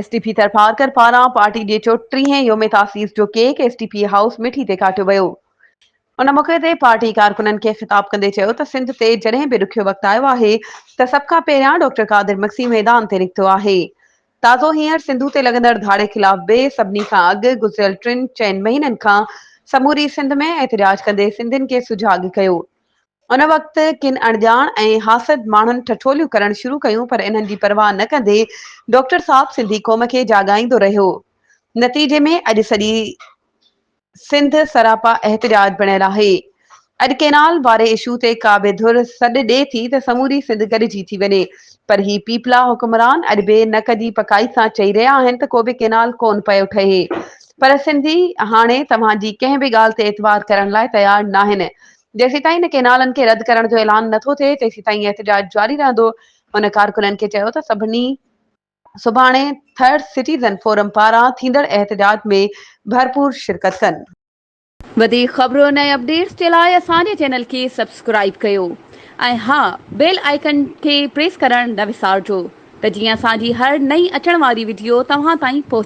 S T P Tharparkar پاران party جي چوٽيهين يوم تاسيس جو cake S T P house Mithi تي ڪاٽيو ويو. ان موقعي تي پارٽي ڪارڪنن کي خطاب ڪندي چيو ته سنڌ تي جڏهن به ڏکيو وقت آيو آهي ته سڀ کان پهريان ڊاڪٽر قادر مگسي ميدان تي نڪتو آهي. تازو هينئر سنڌو تي لڳندڙ ڌاڙي خلاف به سڀني کان اڳ گذريل ٽن چئن مهينن کان سموري سنڌ ۾ احتجاج ڪندي سنڌين کي سجاڳ ڪيو. ان وقت ڪن اڻڄاڻ ۽ حاسد ماڻهن ٺٺوليون ڪرڻ شروع ڪيون پر انهن جي پرواهه نه ڪندي ڊاڪٽر صاحب سنڌي قوم کي جاڳائيندو رهيو. نتيجي ۾ اڄ سڄي سنڌ سراپا احتجاج بڻيل آهي. اڄ ڪينال واري اشو تي ڪا به ڌر سڏ ڏي ٿي ته سموري سنڌ گڏجي ٿي وڃي پر هي پيپلا حڪمران اڄ به نڪ جي پڪائي سان چئي رهيا آهن ته ڪو به ڪينال ڪونه پيو ٺهي پر سنڌي هاڻي توهان جي ڪنهن به ڳالهه تي اعتبار ڪرڻ لاء تيار ناهن. جيسيتائين ان ڪينالن کي رد ڪرڻ جو اعلان نٿو ٿئي تيسيتائين احتجاج جاري رهندو. هن ڪارڪنن کي چيو ته سڀني سڀاڻي ٿرڊ سٽيزن فورم پاران ٿيندڙ احتجاج ۾ ڀرپور شرڪت ڪن. وڌيڪ خبرن ۽ اپڊيٽس جي لاء اسان جي چينل کي سبسڪرائيب ڪيو ۽ ها بيل آئيڪن کي پريس ڪرڻ نه وسارجو ته جيئن اسان جي هر نئين اچڻ واري وڊيو توهان تائين پهچي.